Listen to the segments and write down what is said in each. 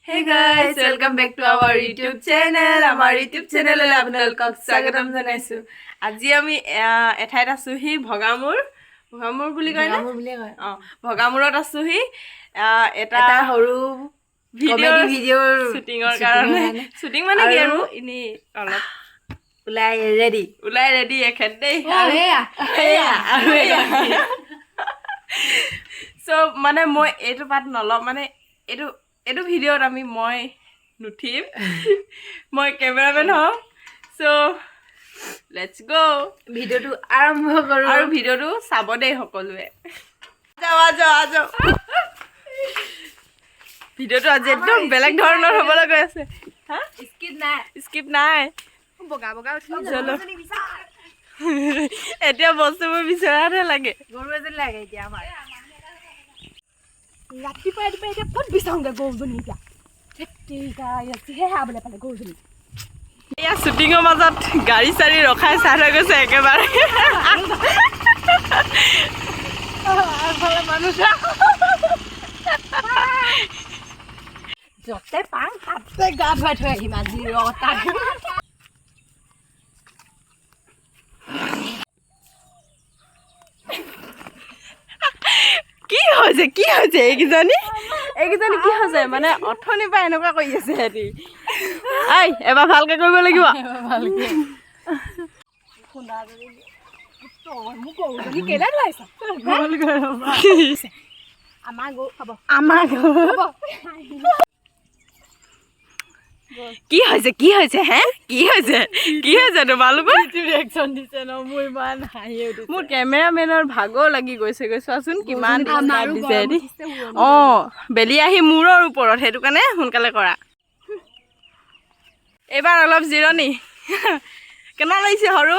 Hey guys, welcome back to our YouTube channel. আমাৰ YouTube চেনেললৈ আপোনালোকক স্বাগতম জনাইছোঁ। আজি আমি এঠাইত আছোহি, ভগামূৰ, ভগামূৰ বুলি কয় নে? বুলিয়ে কয়। অঁ, ভগামূৰত আছোহি এটা এটা সৰু ভিডিঅ' কমেডি ভিডিঅ'ৰ শ্বুটিঙৰ কাৰণে। শ্বুটিং মানে কি আৰু এনেই অলপ ওলাই ৰেডি। ওলাই ৰেডি এখেত দেই আৰু সেয়া আৰু চ' মানে মই এইটো পাত নলওঁ, মানে এইটো এইটো ভিডিঅ'ত মই নুঠিম, মই কেমেৰামেন হ'ম। চ' let's গ'। ভিডিঅ'টো আৰম্ভ কৰোঁ। আৰু ভিডিঅ'টো চাব দেই সকলোৱে। যাওঁ, যাওঁ, যাওঁ। ভিডিঅ'টো আজি একদম বেলেগ ধৰণৰ হ'বলৈ গৈ আছে। হা। স্কিপ নাই। স্কিপ নাই। বগা বগা উঠি। চলো, এতিয়া বস্তুবোৰ বিচৰাতহে লাগে। গৰু এজনী লাগে এতিয়া আমাৰ। ৰাতিপুৱা ৰাতিপুৱা এতিয়া ক'ত বিচাৰোঁগৈ গৰুজনী এতিয়া? ধেৎ তেৰিকা, ইয়াত হেৰাবলৈ পালে গৰুজনী। এয়া শ্বুটিঙৰ মাজত গাড়ী চাড়ী ৰখাই চাই থৈ গৈছে একেবাৰে। আগফালে মানুহ। য'তে পাং তাতে গা ধুৱাই থৈ আহিম আজি, ৰ তাক। কি হৈছে, কি হৈছে এইকেইজনী, এইকেইজনী কি হৈছে? মানে অথনিৰ পৰা এনেকুৱা কৰি আছে সিহঁতি। ঐ, এবাৰ ভালকে কৰিব লাগিব। ভালকে। মোক গৰুজনী কেলে ধুৱাইছ? আমাৰ গৰু হ'ব। আমাৰ গৰু। কি হৈছে, কি হৈছে হে, কি হৈছে, কি হৈছে তোমালোকৰ? ৰিয়েকশ্যন দিছে ন, মোৰ ইমান হাঁহি উঠিছে। মোৰ কেমেৰামেনৰ ভাগৰ লাগি গৈছেগৈ। চোৱাচোন কিমান আমাৰো disturb দিছে গৰম সিহঁতি। উঠিছে। অঁ, বেলি আহি মূৰৰ ওপৰত, সেইটো কাৰণে সোনকালে কৰা। এইবাৰ অলপ জিৰণি। কেনেকুৱা লাগিছে সৰু?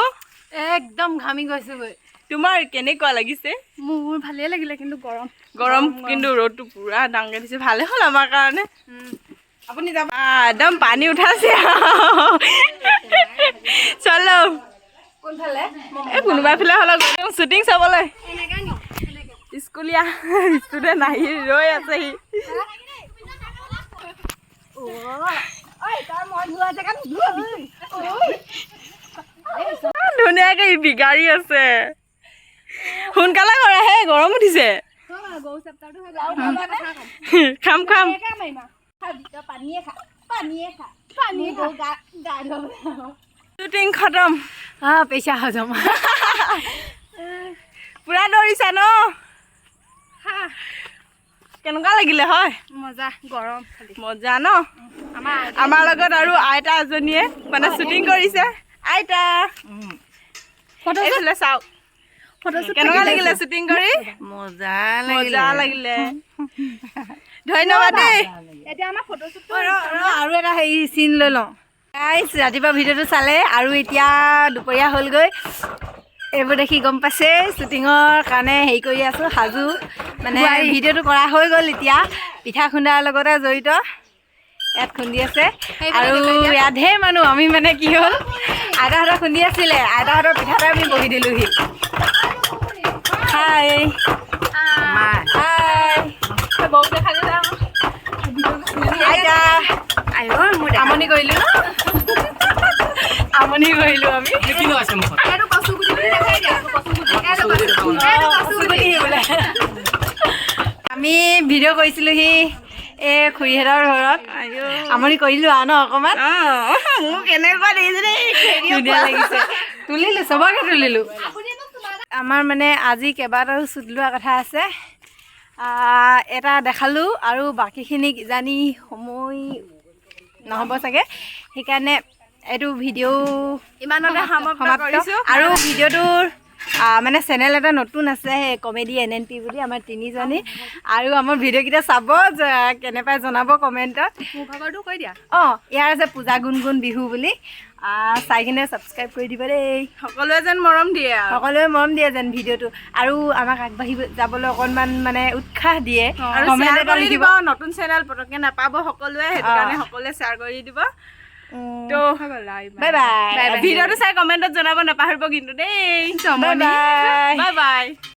একদম ঘামি গৈছোগৈ। তোমাৰ কেনেকুৱা লাগিছে? মোৰ ভালেই লাগিলে, কিন্তু গৰম। গৰম, কিন্তু ৰ'দটো পুৰা ডাঙৰকৈ দিছে, ভালে হ'ল আমাৰ কাৰণে। আপুনি যাব। একদম পানী উঠাইছে। চলো। কোনফালে? এই কোনোবা ফালে হ'লেও শ্বুটিং চাবলৈ স্কুলীয়া ষ্টুডেণ্ট আহি ৰৈ আছেহি। তই মই ধোৱা জেগাত নুধুৱাবি। ধুনীয়াকে ই বিগাৰি আছে। সোনকালে কৰা হে, গৰম উঠিছে। গৰু চেপ্টাৰটো হৈ খাম, খাম। গ'ল। পানীয়ে খা, পানীয়ে খা, পানীয়ে খা, গা গা ধুৱাব। শ্বুটিং খতম। পেচা হজম। পুৰা দৌৰিছা ন? কেনেকুৱা লাগিলে হয়? মজা, গৰম খালি। মজা ন? আমাৰ আমাৰ লগত আৰু আইতা এজনীয়ে মানে শ্বুটিং কৰিছে। আইতা, এইফালে চাওক। কেনেকুৱা লাগিলে শ্বুটিং কৰি? মজা। মজা লাগিলে। ধন্যবাদ দেই। এতিয়া আমাৰ ফটোশ্বুট। আৰু এটা হেৰি চিন লৈ লওঁ। গাইজ, ৰাতিপুৱা ভিডিঅ'টো চালে আৰু এতিয়া দুপৰীয়া হ'লগৈ। এইবোৰ দেখি গম পাইছে, শ্বুটিঙৰ কাৰণে হেৰি কৰি আছোঁ, সাজু। মানে ভিডিঅ'টো কৰা হৈ গ'ল, এতিয়া পিঠা খুন্দাৰ লগতে জড়িত। ইয়াত খুন্দি আছে আৰু ইয়াত ঢেৰ মানুহ। আমি মানে কি হ'ল, আইতাহঁতৰ খুন্দি আছিলে, আইতাহঁতৰ পিঠাতে আমি বহি দিলোঁহি। হাই, হাই আইতা, আমনি কৰিলোঁ ন? আমনি কৰিলোঁ আমি। এইটো কচু গুটি বুলি দেখাই দিয়া। কচু গুটি, এইটো কচু গুটি বোলে। আমি ভিডিঅ' কৰিছিলোঁহি এই খুৰীহঁতৰ ঘৰত। আমনি কৰিলোঁ আৰু ন অকণমান। মোক কেনেকুৱা দেখিছে দেই। ধুনীয়া লাগিছে, তুলিলোঁ, চবকে তুলিলোঁ। আমাৰ মানে আজি কেইবাটাও শ্বুট লোৱাৰ কথা আছে। এটা দেখালোঁ আৰু বাকীখিনি কিজানি সময় নহ'ব চাগে, সেইকাৰণে এইটো ভিডিঅ' ইমানতে সমাপ্ত সমাপ্ত কৰিছোঁ। আৰু ভিডিঅ'টোৰ মানে চেনেল এটা নতুন আছে, সেই কমেডি এনএনপি বুলি। আমাৰ তিনিজনী আৰু আমাৰ ভিডিঅ'কেইটা চাব, কেনেকুৱা জনাব কমেণ্টত। মোৰ ভাগৰটো কৈ দিয়া। অঁ, ইয়াৰ আছে পূজা গুণগুণ বিহু বুলি, চাই কিনে ছাবস্ক্ৰাইব কৰি দিব দেই। সকলোৱে যেন মৰম দিয়ে আৰু। সকলোৱে মৰম দিয়ে যেন ভিডিঅ'টো আৰু আমাক আগবাঢ়ি যাবলৈ অকণমান মানে উৎসাহ দিয়ে। আৰু Comment share এটা কৰি লিখিব। দিব। নতুন চেনেল পটককৈ নাপাব সকলোৱে, সেইটো কাৰণে সকলোৱে শ্বেয়াৰ কৰি দিব। তো বাই বাই। ভিডিঅ'টো চাই কমেণ্টত জনাব নাপাহৰিব কিন্তু দেই। Bye bye. Bye bye.